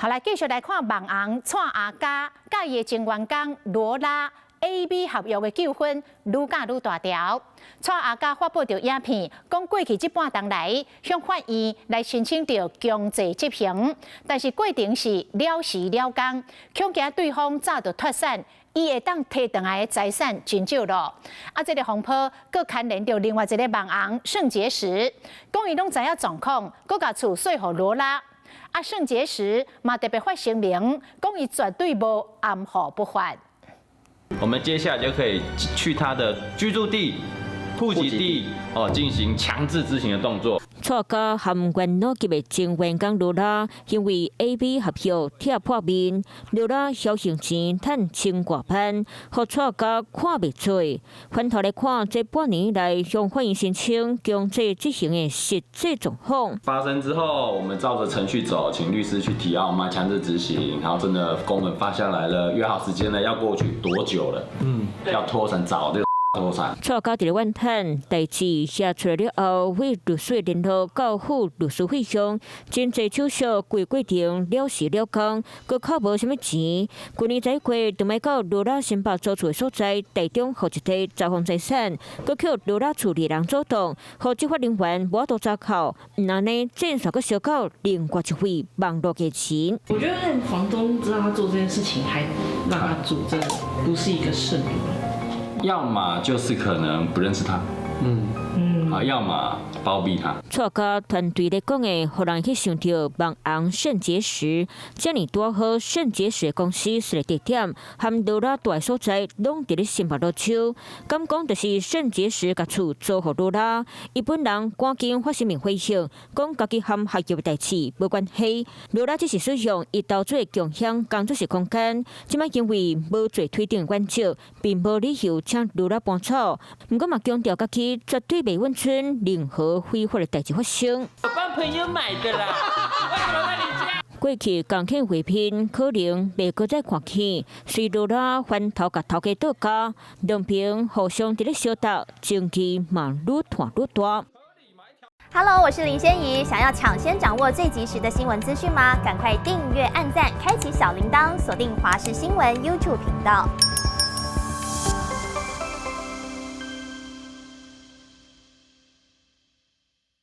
好，來繼續來看網紅蔡阿嘎佮伊的前員工羅拉 AV 合約的糾紛愈攪愈大條。蔡阿嘎發布著影片，講過去這半冬來向法院來申請著強制執行，但是過程是了時了工，恐驚對方早就脫產，伊會當提轉來的財產真少咯。啊，這个風波閣牽連著另外一个網紅聖結石，講伊攏知影狀況，閣共厝稅予羅拉。啊，聖結石嘛特別發聲明，講伊絕對無暗號不發。我們接下來就可以去他的居住地、戶籍地哦，進行強制執行的動作。蔡家和元老級的前員工羅拉，因為 AV 合約拆破面，羅拉僥倖錢趁千外萬，予蔡家看袂出。反頭來看，這半年來向法院申請強制執行的實際狀況。發生之後，我們照着程序走，請律師去提案，我們強制執行，然後真的公文發下來了，約好時間了，要過去多久了？要拖成早就脫產。蔡家佇咧怨嘆，代誌寫出來了後，為律師聯絡到付律師費用，真濟手續規過程了時了工，閣扣無啥物錢。舊年十一月，就欲到羅拉新北租厝的所在，台中戶籍地查封財產，閣予羅拉厝裡人阻擋，予執法人員無法度查扣，毋按呢，戰線閣燒到另外一位網路藝人。我覺得房東知道他做這件事情，還讓他住，真的不是一個聖人。要麼就是可能不認識他，啊，要麼包庇他。蔡家團隊咧講的，予人去想著網紅腎結石，遮爾拄好腎結石公司設的地點，和羅拉蹛的所在，攏佇咧新北蘆洲。敢講就是腎結石共厝租予羅拉，伊本人趕緊發聲明回應，講家己和合約的代誌無關係。羅拉只是使用伊投資的共享工作室空間，這擺因為無做推定原則，並無理由請羅拉搬走。毋過嘛強調家己絕對袂允准任何非法的代誌發生。我幫朋友買的啦，為什麼在你家？過去共騙畫片可能袂閣再看見，隨羅拉翻頭共頭家倒交，兩邊互相佇咧相鬥，爭議嘛愈拖愈大。 Hello，我是林仙怡，想要搶先掌握最及時的新聞資訊嗎？趕快訂閱、按讚、開啟小鈴鐺，鎖定華視新聞 YouTube 頻道。